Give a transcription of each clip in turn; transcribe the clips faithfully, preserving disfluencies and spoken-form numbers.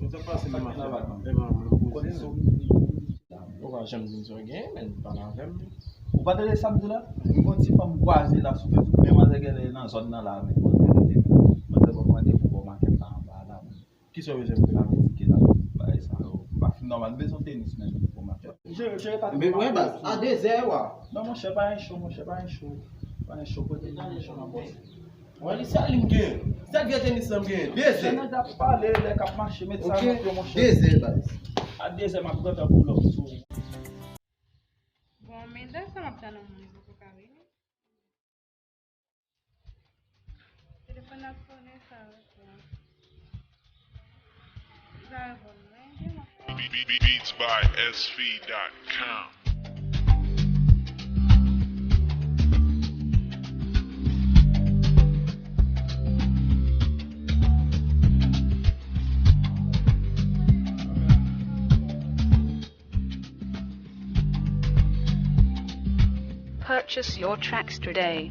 Ou te pase menm afè la. Menm afè, ou konnen sa. Ou pa janm di m sa w gen, men pale avè m. Ou pa tande sa m di la? M gen yon ti fanm kwaze la sou Facebook, men manzè genlè nan zòn nan la, men manzè rete menm. Manzè ban m randevou bò makèt la anba la. Kisa w bezwen pou la? Sa vle di ke la, bagay sa yo pa fin nòmal. M bezwen tenis menm pou makèt. Jere, jere pa twò. Men, men baz, a dezè wa. Non, monchè, pa gen cho, monchè, pa gen cho. Pa gen cho, kote pa gen cho nan bòs. Wè, li sa li m gen. Sèl vye tenis lan m gen. Dezè. Nèg ap pale, lè k ap mache, met sa nan pye, monchè. Dezè, baz. A dezè, m ap gentan pull up sou ou. Bon, men dan sa m ap tann yon moun poko ka vini. Telefòn ap sonnen sa, ok. Li pa reponn mwen, gen mwen. Beats by S V dot com. Purchase your tracks today.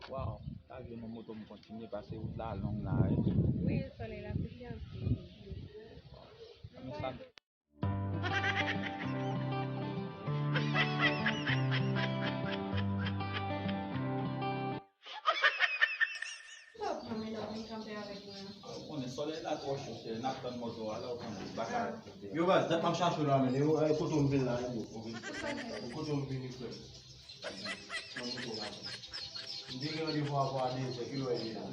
Waw, sa vye nan moto m kontinye pase wout la long la, wi. Wi, solèy la piti anpil. Ann sa. Sa w pran men lè w vin kanpe avèk mwen an? Ou konnen solèy la twò cho, cheri, n ap tann moto a, lè w konnen, baka. Yo baz, dat m ap chache w la, men, e, e, kote w m vin la, e, yo, kote w m vini, frè m? Nan moto la, men. M te gen randevou avè w a dezè, kilè w ye la?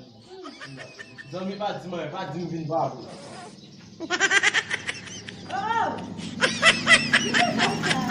Zanmi, pa di m anyen, pa di m vin pa vre. Oh! Ki bagay sa?